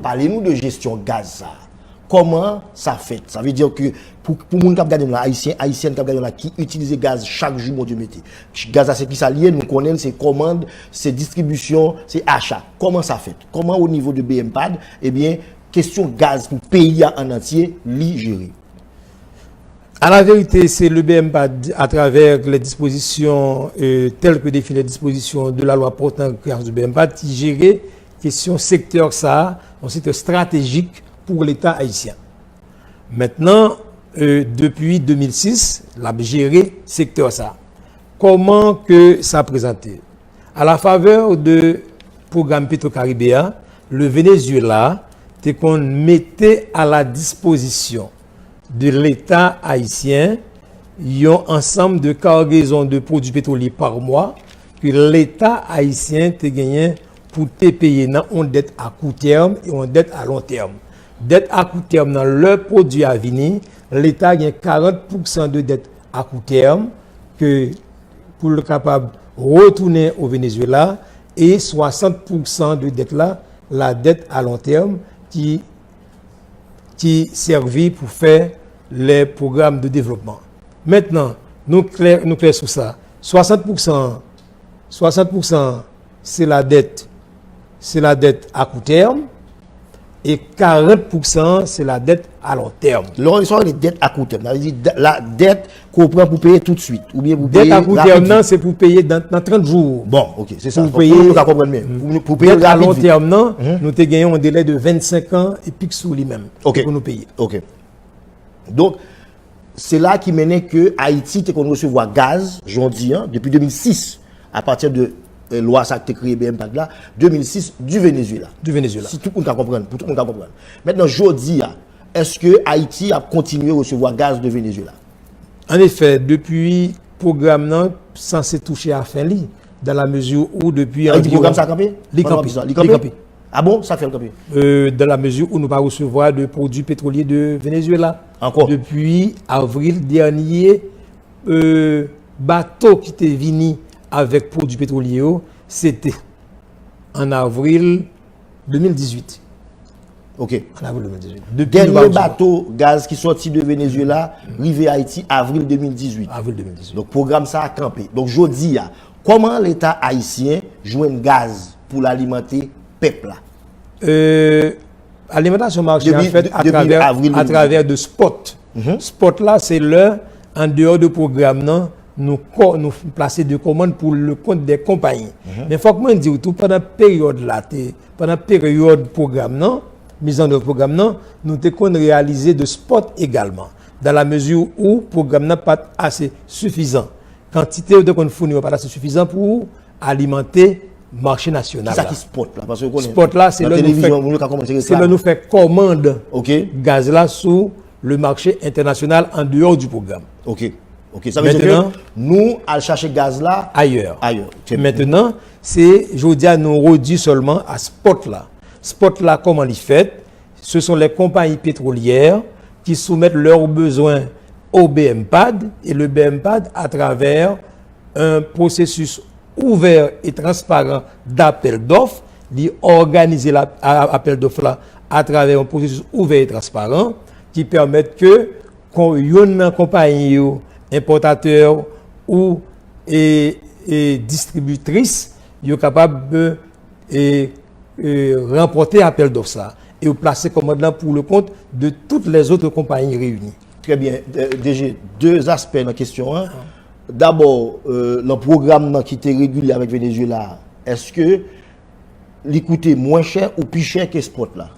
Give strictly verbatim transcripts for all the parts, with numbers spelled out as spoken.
Pale nou de jesyon gaz sa a. Kòman sa fèt? Sa vle di ke pou, pou moun k ap gade nou la, ayisyen, ayisyèn k ap gade nou la, ki itilize gaz chak jou Bondye mete. Gaz la se kisa l ye? Nou konnen l, se kòmand, se distribisyon, se acha. Kòman sa fèt? Kòman o nivo de BMPAD, ebyen, kesyon gaz pou peyi a an antye, li jere? À la vérité, c'est le BMPAD, à travers les dispositions euh, telles que définies les dispositions de la loi portant création du BMPAD, qui gérait question secteur ça, un secteur stratégique pour l'État haïtien. Maintenant, euh, depuis deux mille six, l ap jere sektè sa. Kòman ke sa prezante? À la faveur de pwogram Petro Caribe a, le Venezuela te konn mete à la disposition de l'État haïtien yon ansanm de cargaison de produits pétroliers par mois ke Leta ayisyen te genyen pou te peye nan yon dèt à court terme e yon dèt à long terme. Dèt à court terme nan, lè pwodui a vini, Leta gen karant pousan de dèt à court terme ke pou l kapab retounen o Venezuela e swasant pousan de dèt la, la dèt à long terme ki ki sèvi pou fè les programmes de développement. Mentnan, nou klè, nou klè sou sa. Swasant pousan, swasant pousan se la dèt, se la dèt à court terme e karant pousan se la dèt à long terme. Lè w sa w rele dèt à court terme, sa vle di la dèt ke w pran pou peye toutswit oubyen pou peye rapid. Dèt à court terme nan, se pou peye nan, nan trant jou. Bon, ok, se sa. Pou peye, nou ka konprann men. Pou peye rapid. Dèt à long terme nan, nou te genyen yon delè de vennsenk an e pik sou li menm pou nou peye. Ok. Donk, se la ki mennen ke Ayiti te konn resevwa gaz, jan w di an, depi de mil sis, à partir de euh, lwa sa ki te kreye BMPAD la, de mil sis, du Venezuela. Du Venezuela. Si tout moun ka konprann, pou tout moun ka konprann. Mentnan, jodi a, èske Ayiti ap kontinye resevwa gaz de Venezuela? An efè, depi pwogram nan sanse touche a fen li, dans la mesure où depi anviwon... Sa vle di pwogram sa kanpe? Li kanpe. Li kanpe? Ah bon? Sa k fè l kanpe? Euh, dans la mesure où nou pa resevwa de pwodui petwolye de Venezuela. Ankò? Depi avril dènye, euh, bato ki te vini avèk pwodui petwolye yo, se te an avril de mil dizuit. Ok. An avril de mil dizuit. Depi nou pa resevwa. Dènye bato gaz ki sòti de Venezuela rive Ayiti avril de mil dizuit. Avril de mil dizuit. Donk pwogram sa a kanpe. Donk jodi a, kòman Leta ayisyen jwenn gaz pou l alimante pèp la? Euh, alimantasyon mache an fèt atravè, atravè de spot. Spot la, se lè, an deyò de pwogram nan, nou, nou plase de kòmand pou le kont de konpayi. Men fòk mwen di w tou, pandan peryòd la, te, pandan peryòd pwogram nan, mizannèv pwogram nan, nou te konn reyalize de spot egalman, dans la mesure où pwogram nan pa t ase sifizan. Kantite yo te konn founi yo pa t ase sifizan pou alimante mache nasyonal la. Kisa ki spot la? Paske ou konnen, spot la, se lè nou fè, se lè nou fè kòmand gaz la sou le marché international en dehors du programme. Ok. Ok. Sa vle di ke nou al chache gaz la ayè. Ayè. Mentnan, se jodi a nou redui sèlman a spot la. Spot la, kòman li fèt? Ce sont les compagnies pétrolières qui soumettent leurs besoins au BMPAD et le BMPAD, à travers un processus ouvert et transparent d'appel d'offres, li òganize apèl dòf la atravè yon pwosesis ouvè e transparan ki pèmèt ke youn nan konpayi yo, enpòtatè ou e, e distribitris, yo kapab e, e, ranpòte apèl dòf sa e yo plase kòmand lan pour le compte de toutes les autres compagnies réunies. Très bien. DG, de aspè nan kesyon an. Dabò, nan pwogram nan ki te regilye avèk Venezuela, èske li koute mwen chè ou pi chè ke spot la?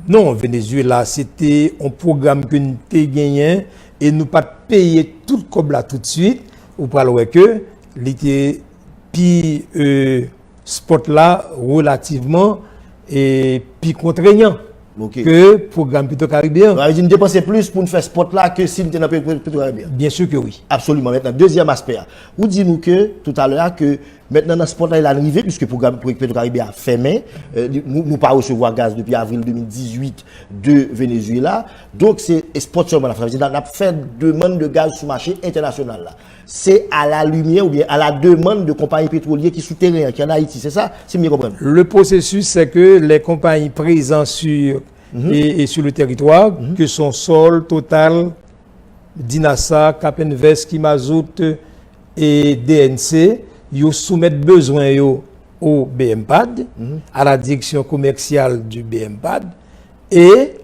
Non, Venezuela, se te yon pwogram ke n te genyen e nou pa t peye tout kòb la toutswit. Ou pral wè ke li te pi, e, spot la relativman e pi kontrenyan ke pwogram Petro Caribe an. Sa vle di n depanse plis pou n fè spot la ke si n te nan Petro Caribe an? Byen si ke wi. Absoliman. Mentnan, dezyèm aspè a. Ou di nou ke, toutalè a, ke Mentnan, nan spòt la, la rive, piske pwogram Petwokaribe a fèmen. Euh, nou, nou pa resevwa gaz depi avril de mil dizuit de Venezuela. Donk, se spòt sèlman la fè. Sa vle di, n ap fè demann de gaz sou mache entènasyonal la. Se à la lumière ou bien à la demande de konpayi petwolye ki sou teren an, ki ann Ayiti. Se sa, si m byen konprann? Le processus, c'est que les compagnies présentes sur, et, et sur le territoire, que sont Sol, Total, Dinasa, Cap Invest, Kimazout et D N C, yo soumèt bezwen yo au B M PAD, à la direction commerciale du B M PAD, et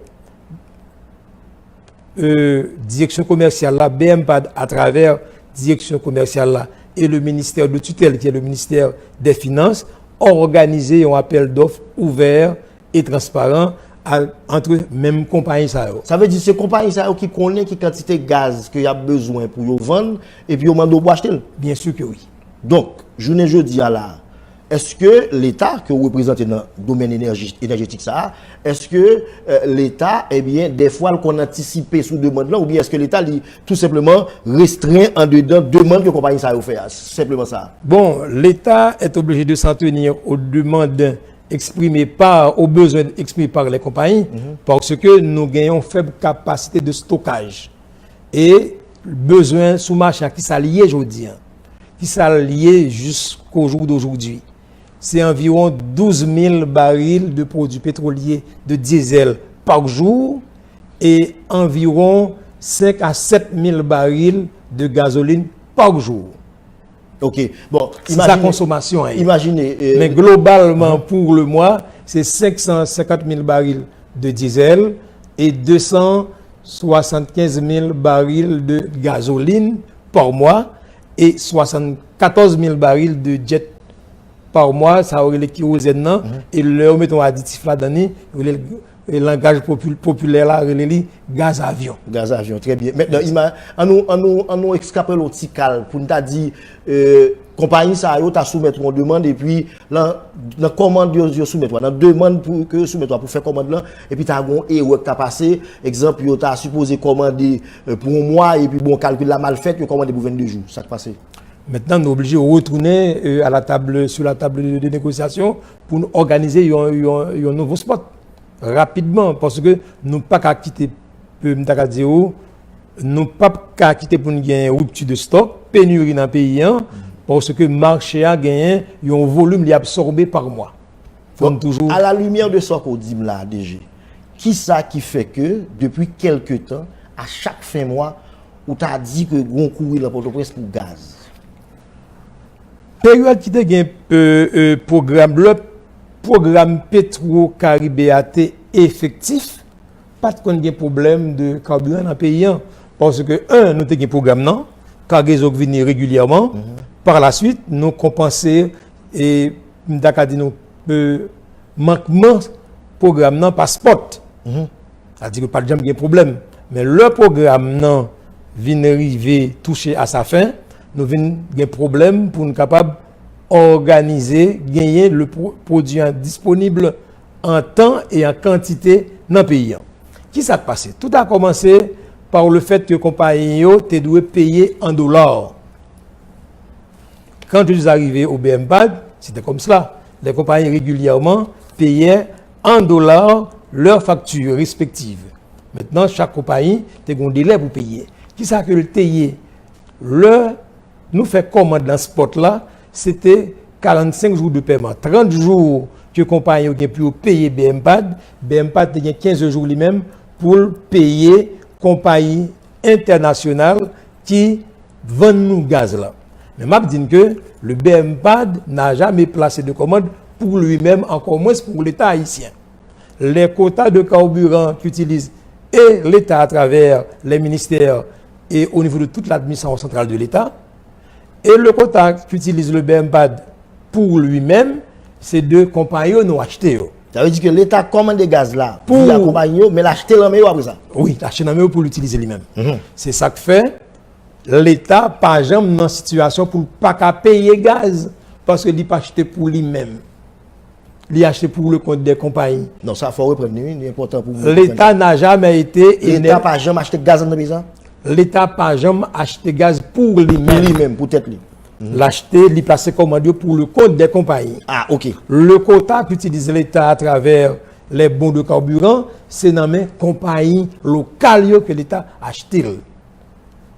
euh, direction commerciale la, B M PAD, à travers direction commerciale la, et le ministère de tutelle, qui est le ministère des Finances, òganize yon appel d'offres ouvert et transparent à, entre menm konpayi sa yo. Sa vle di se konpayi sa yo ki konnen ki kantite gaz ke y ap bezwen pou yo vann, epi yo mande w pou achte l. Bien sûr que oui. Donk, jounen jodi a la, èske Leta ke w reprezante nan domèn enèji, enèjetik sa a, èske euh, Leta, ebyen, dèfwa l konn antisipe sou demann lan, oubyen èske Leta, li, tou senpleman, restren andedan demann ke konpayi sa yo fè a? Senpleman sa. Bon, l'État est obligé de s'en tenir aux demandes exprimées par, aux besoins exprimés par les compagnies, parce que nou gen yon fèb kapasite de stockage. E bezwen sou mache a, ki sa l ye jodi a? Ki sa l ye jusqu'au jour d'aujourd'hui? C'est environ douze mille barils de produits pétroliers de diesel par jour et environ cinq à sept mille barils de gazoline par jour. Ok. Bon, se sa konsomasyon an ye. Imajine, euh, men globalman, pour le mois, c'est cinq cent cinquante mille barils de diesel et deux cent soixante-quinze mille barils de gazoline par mois et soixante-quatorze mille barils de jet par mois, sa yo rele kerozèn nan, e lè yo mete yon aditif ladan li, yo rele l, e langaj popi-, popilè la rele li gaz avyon. Gaz avyon, trè byen. Mentnan, ima-, an nou, an nou, an nou ekstrapole yon ti kal pou n ta di, euh, konpayi sa yo ta soumèt yon demann, epi nan, nan kòmand yo, yo soumèt la, nan demann pou, ke yo soumèt la pou fè kòmand lan, epi ta gen yon erè k ta pase, egzanp, yo ta sipoze kòmande, euh, pou yon mwa, epi bon, kalkil la mal fèt, yo kòmande pou vennde jou. Sa k pase? Mentnan, nou oblije retounen, euh, à la table, sur la table de, de négociation pou n òganize yon, yon, yon nouvo spot rapidman, paske nou pa ka kite, euh, m ta ka di w, nou p ap ka kite pou n gen rupture de stock, pénurie nan peyi an, paske mache a genyen yon volim li absòbe par mwa. Fò n toujou. À la lumière de sa ke w di m la, D G, kisa ki fè ke, depi kèlke tan, a chak fen mwa, ou ta di ke gon kouri nan Pòtoprens pou gaz? Peryòd ki te gen, euh, euh, pwogram, lè pwogram Petro Caribe a te efektif, pa t konn gen pwoblèm de kabiran nan peyi an. Paske, en, nou te gen pwogram nan, kagrezo k vini regilyèman. Par la suite, nou konpanse, e m ta ka di nou, euh, mankman pwogram nan pa spot. Sa di ke pa t janm gen pwoblèm. Men lè pwogram nan vin rive touche a sa fen, nou vin gen pwoblèm pou n kapab òganize, genyen le pro-, pwodui an disponib an tan e an kantite nan peyi an. Kisa k pase? Tout a kòmanse par le fait que konpayi yo te dwe peye an dola. Quand je suis arrivé au B M PAD, c'était comme cela. Les compagnies régulièrement payaient en dollars leurs factures respectives. Mentnan, chak konpayi te gen yon delè pou peye. Kisa ke l te ye? Lè nou fè kòmand nan spot la, se te karannsenk jou de pèman, trant jou ke konpayi yo gen pou yo peye B M PAD. B M PAD te gen kenz jou li menm pou l peye konpayi entènasyonal ki vann nou gaz la. Men m ap di n ke le B M PAD n'a jamais placé de commande pour lui-même, encore moins pour l'État haïtien. Les quotas de carburant qu'utilise et l'État à travers les ministères et au niveau de toute l'administration centrale de l'État, et le quota qu'utilise le B M PAD pour lui-même, se de konpayi yo nou achte yo. Sa vle di ke Leta kòmande gaz la via konpayi yo, men l achte l nan men yo apre sa. Wi, l achte nan men yo pou l itilize li menm. Se sa k fè Leta pa janm nan sitiyasyon pou l pa ka peye gaz, paske li pa achte pou li menm. Li achte pour le compte des compagnies. Non, sa fò w reprann li, wi, li enpòtan pou moun konprann. L'État n'a jamais été et Leta pa janm achte gaz nan peyi sa? Leta pa janm achte gaz pou li menm. Pou li menm, pou tèt li. L achte, li plase kòmand yo pour le compte des compagnies. Ah, ok. Le quota qu'utilise l'État à travers les bons de carburant, se nan men konpayi lokal yo ke Leta achte l.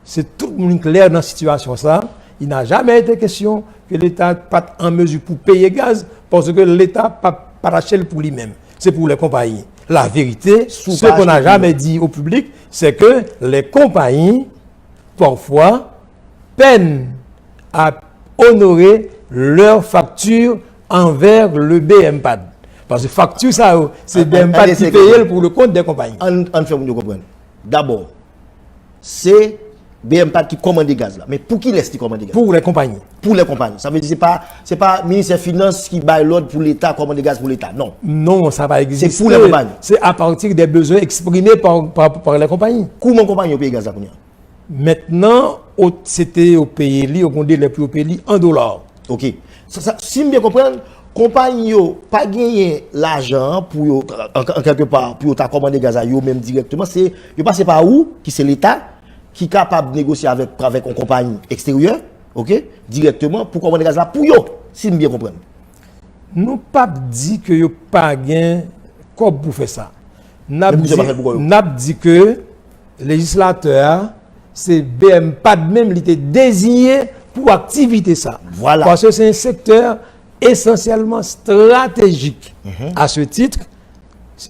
Se tout moun klè nan sitiyasyon sa. Il n'a jamais été question que l'État pa t an mezi pou peye gaz, paske Leta pa pa t achte l pou li menm. Se pour les compagnies. La vérité, ce qu'on n'a jamais dit au public, c'est que les compagnies, parfois, peinent à honorer leurs factures envers le B M PAD. Paske fakti sa yo, se B M PAD ki peye l pour le compte des compagnies. Ann ann fè moun yo konprann. Dabò, se B M PAD ki kòmande gaz la. Men pou kilès li kòmande gaz? Pour les compagnies. Pour les compagnies. Sa vle di se pa se pa ministè finans ki bay lòd pou Leta kòmande gaz pou Leta. Non. Non, sa pa egziste. Se pour les compagnies. C'est à partir des besoins exprimés par, par, par les compagnies. Kouman konpayi yo peye gaz la kounye a? Mentnan, se te yo peye li, yo gon delè pou yo peye li an dola. Ok. Sa, sa, si m byen konprann, konpayi yo pa genyen lajan an pou yo, an, an kèlke pa, pou yo ta kòmande gaz la yo menm dirèkteman. Se, yo pase pa ou, ki se Leta, ki kapab negosye avèk, avèk yon konpayi eksteryè, ok, dirèkteman pou kòmande gaz la pou yo, si m byen konprann. Nou p ap di ke yo pa gen kòb pou fè sa. N ap di, n ap di ke lejislatè a, se B M PAD menm li te deziye pou aktivite sa. Voilà. Paske se yon sektè esansyèlman stratejik. À ce titre,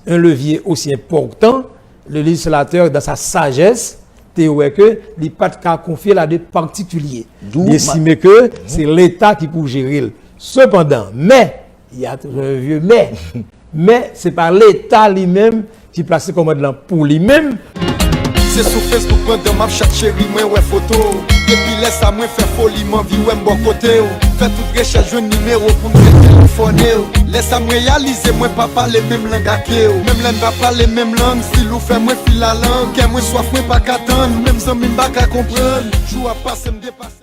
un levier aussi important, le législateur, dans sa sagesse, te wè ke li pa t ka konfye l a de patikilye. Li estime ke se Leta ki pou jere l. Sepandan, men, il y a toujours un vieux mais, men se pa Leta li menm ki plase kòmand lan pou li menm. Se sou Facebook pandan m ap chat cheri mwen wè foto w. Depi lè sa mwen fè foli m anvi wè m bò kote w. Fè tout rechèch jwenn nimewo w pou m te telefòne w. Lè sa m reyalize mwen pa pale menm lang ake w. Menm lè n pa pale menm lang, stil ou fè mwen filalang. Kè mwen swaf mwen pa ka tann, menm zanmi m pa ka konprann. Jou ap pase m depase.